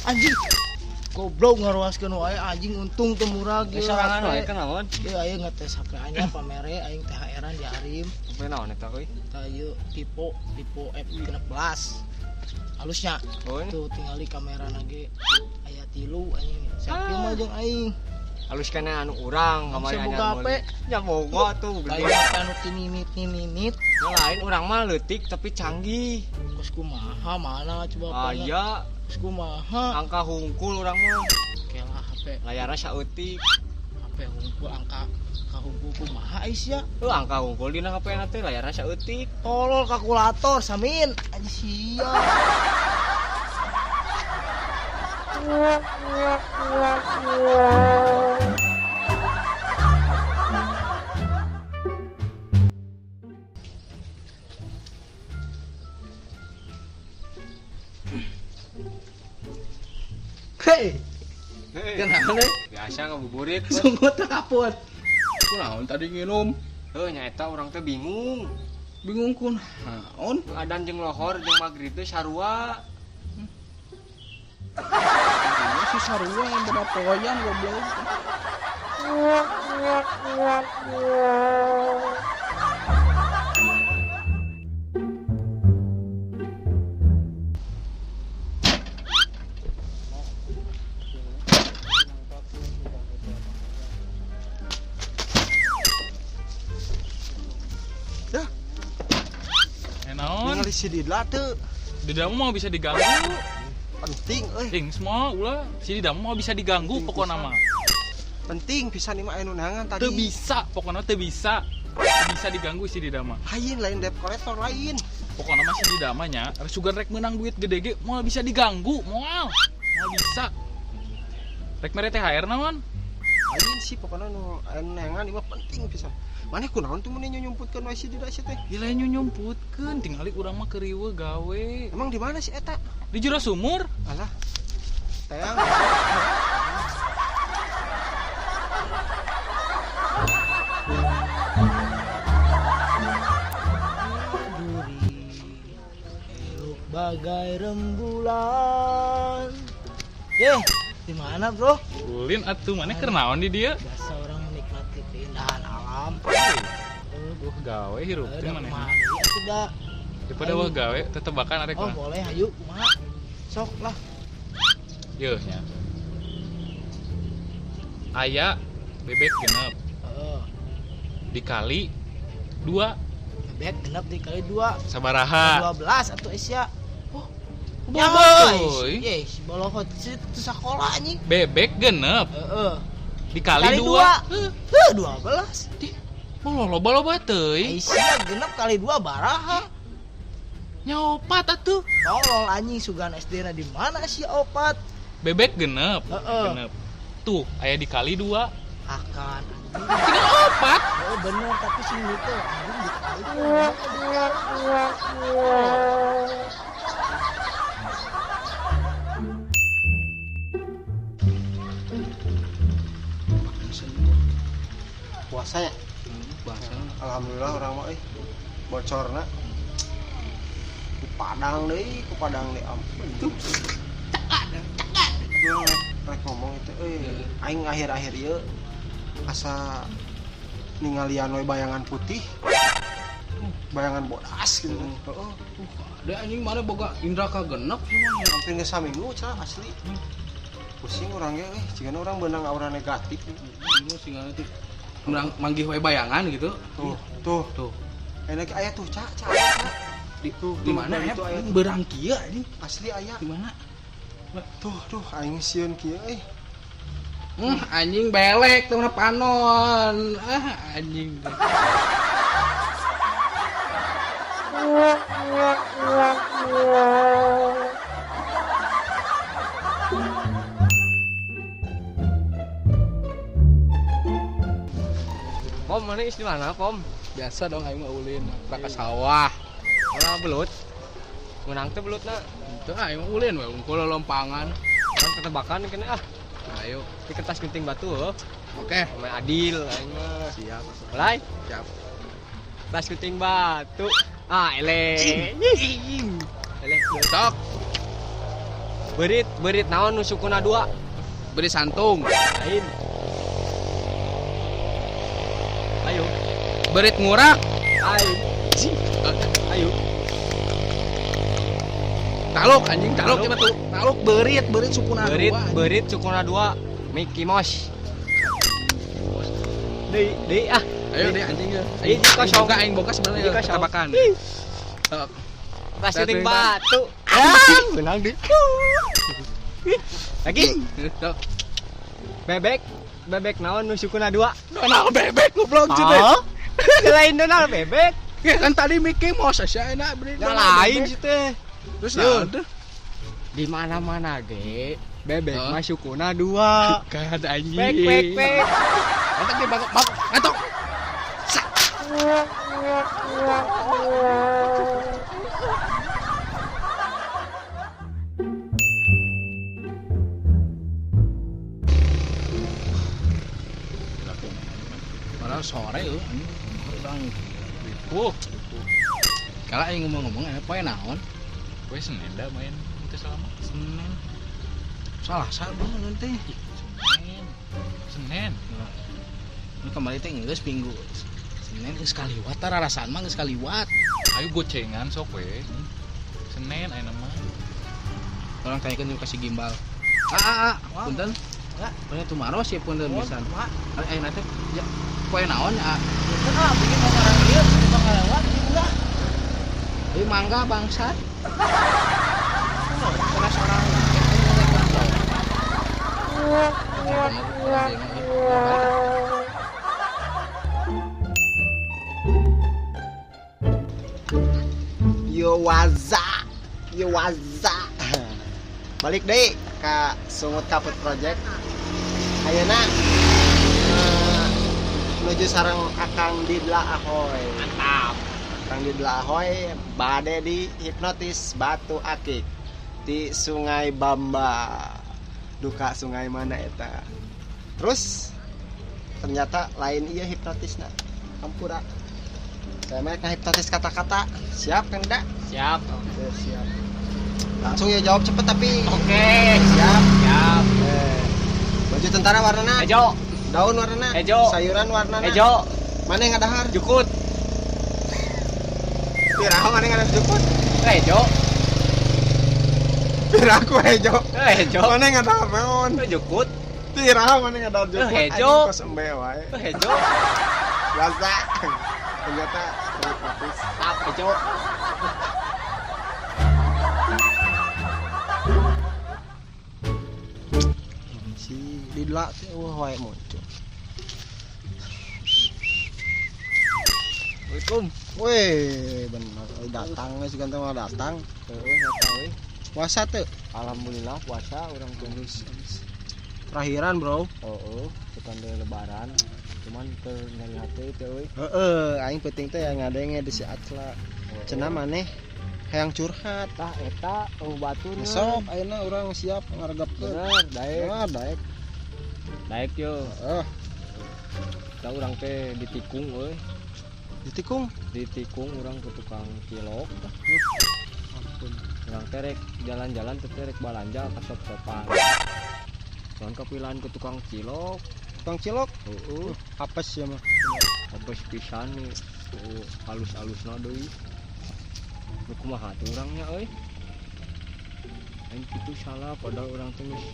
Anjing. Goblok ngaruaskeun wae anjing untung teu murah ge. Sorangan wae kunaon? Ieu aing ngetes HP anyar pamere aing THR-an di Arim. HP naon eta euy? Tah ieu Vivo F16. Halusnya. Oh, tuh tingali kamerana ge aya 3 anjing. Selfie mah jeung aing. Halus kana anu urang kamari anyar. HP. Ya boga tuh gede. Aya anu tinimit-nimimit. Ya lain urang mah leutik tapi canggih. Kos kumaha mana coba. Aya. Kumaha angka hungkul urang mah. Kela HP. Layarna saeutik. HP hungkul angka hungkul kumaha sia? Heuh angka hungkul dina HP na teh layarna saeutik. Tolol kalkulator samin anjing sia. Hei, kenapa nih? Biasa ngabuburit. Sungguh takut. Kunaon tadi nginum? Heuh nyaeta urang teh bingung. Bingung kunaon? Adan jeung lohor jeung magrib teh sarua. Si sarua yang beda poyan goblok. Dah. Naon? Ningali si Didla teu. Didla mah bisa diganggu. Penting euy. Ting semua ulah si Didla mah bisa diganggu pokona mah. Penting pisan ieu mah aya nu neangan tadi. Teu bisa, pokona teu bisa. Teu bisa diganggu si Didla mah. Lain lain debt collector lain. Pokona mah si Didla mah nya sugan rek meunang duit gede ge moal bisa diganggu, moal. Moal bisa. Rek mere THR naon? Lain sih pokona nu aya nu neangan ieu mah penting pisan. Maneh kunaon tuh mun nyumputkeun wae si Didla sia teh? Ieu lain nyumputkeun, tingali urang mah keur riweuh gawe. Emang di mana si eta? Di jero sumur. Alah. Teang. Duri elok bagai rembulan. Ye, di mana, Bro? Ulin atuh maneh keur naon di dieu? Biasa orang menikmati keindahan alam. Wah gawe hirup teh maneh. Atuh da. Daripada wah gawe tetebakan arek Oh, boleh hayu kumaha? Sok lah. Yeuh nya. Aya bebek genep. Heeh. Dikali 2. Bebek genep dikali 2. Sabaraha? 12 atuh sia. Oh, boboh. Ye, si bolohot si teu sakola anjing. Bebek genep. Heeh. Dikali 2. Heuh, 12. Dih, loba-loba teuing. Sia genep kali 2 baraha. Nya opat atuh. Tolol anjing sugan SD na di mana sih opat? Bebek genep. Heeh. Genep. Tuh, aya dikali 2. Akan anjing. Tinggal opat. Oh, bener tapi sing itu anjing dikali 2. Puasa ya? Puasa. Alhamdulillah orang mah euy bocorna. Ku Padang deui, ku Padang deui ampun. Tuh. Cakak, cakak. Rek ngomong itu euy, aing akhir-akhir ieu asa ningalian we bayangan putih. Bayangan bodas gitu. Heeh. Ada anjing mana boga indra kagenep semuanya. Hampir geus saminggu cah asli. Pusing urang ge euy, jigana urang beunang aura negatif. Ieu singana tuh urang manggih we bayangan gitu. Tuh, tuh, tuh. Enak aya tuh, cak, cak, cak. Di tuh, di mana itu aya berang kieu anjing? Asli aya. Di mana? Tuh, tuh aing sieun kieu euy. Anjing belek teh mana panon. Ah, anjing. Pom, mana is di mana, Pom? Biasa dong aing mah ulin, ka sawah. Ulah belut. Menang teh belutna. Teu aing mah ulin we unggul lolompangan. Urang ketebakan kena ah. Ayo, di kertas gunting batu heuh. Oke, okay. Adil aing mah. Siap. Mulai. Siap. Kertas gunting batu. Ah, eleh. Eleh. Sok. Beurit, beurit naon nu sukuna dua? Beurit santung. Lain. Ayo. Beurit ngurak. Ayo. Ayo. Taluk anjing, taluk coba tuh. Taluk beurit, beurit sukuna dua. Beurit, beurit sukuna dua. Mickey Mouse. Deui, deui ah. Ayo deh anjing ya. Aing kosong. Aing boga sebenarnya tebakan. Tas gunting batu. Ah, menang deh. Lagi. Bebek, bebek naon nu sukuna dua? Donald bebek goblok cenah. Lain Donald bebek. Ya kan tadi Mickey Mouse asa enak beri. Ya lain sih teh. Terus naon tuh? Di mana-mana ge bebek mah sukuna dua. Kan anjing. Bek bek bek. Entok ge bangkok bangkok. Entok. Padahal sore euy anjing urang. Kalau aing ngomong-ngomong poe naon? Poe Senin da main teu selama. Senin. Salah salah teh. Senin. Senin. Ini kemarin teh geus minggu. Senin geus kaliwat tah rarasaan mah geus kaliwat. Ayo gocengan sok we. Senin ayeuna mah. Orang tanyakeun ka si Gimbal. Ah, punten. Punya tumaros ya punten pisan. Ayeuna teh ya poe naon ya? Punten ah, bikin orang ieu tukang ngalewat enggak. Ieu mangga bangsat. Karena seorang Yo waza, yo waza. Balik deh ke Sungut Kaput Project. Ayeuna menuju sareng Akang Didla Ahoy. Mantap. Akang Didla Ahoy bade di hipnotis batu akik di Sungai Bamba. Duka sungai mana eta. Terus ternyata lain iya hipnotisna. Hampura. Saya mah hipnotis kata-kata. Siap kan enggak? Siap. Oke, siap. Langsung ya jawab cepet tapi. Oke. Siap. Siap. Oke. Baju tentara warnana? Hejo. Daun warnana? Hejo. Sayuran warnana? Hejo. Mana yang ngadahar? Jukut. Piraho mana yang ngadahar jukut? Hejo. Piraku hejo. Hejo. Mana yang ngadahar naon? Jukut. Piraho mana yang ngadahar jukut? Hejo. Kos embe wae. Hejo. Biasa. Ternyata hipnotis. Tap hejo. Si Didla teh eueuh wae muncul. Assalamualaikum. Weh, bener datang geus ganteng mah datang. Heueuh nyata euy. Puasa teu? Alhamdulillah puasa urang tunggus. Terakhiran, Bro. Heeh, bukan dari lebaran. Cuman keur nyari hate teh euy. Heeh, aing penting teh yang ngadenge di si Acla. Cenah maneh hayang curhat. Tah eta eueuh batur. Sok ayeuna urang siap ngaregepkeun. Bener, daek. Nah, daek. Daek yo. Heeh. Tah urang teh ditikung euy. Ditikung? Ditikung urang ke tukang cilok. Ampun. Urang teh rek jalan-jalan teh rek balanja ka sop-sopan. Cuman kapilaan ke tukang cilok. Tukang cilok? Heeh. Apes ya mah. Apes pisan nih. Heeh, halus-halusna deui. Nu kumaha teh urangnya euy? Aing kitu salah padahal urang teh geus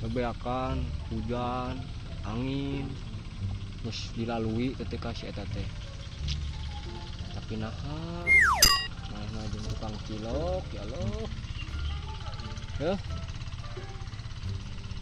bebeakan, hujan, angin, geus dilalui ketika si eta teh. Tapi naha manehna jeung tukang cilok ya Allah. Heuh.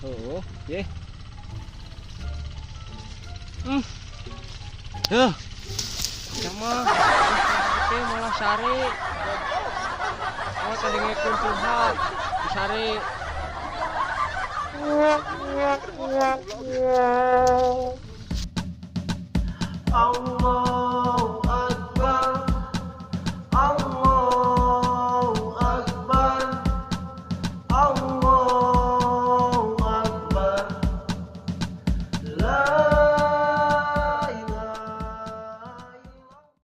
Heuh, ye. Heuh. Sama teh malah sare. Oh, tadi ngekun curhat, sare. Allah.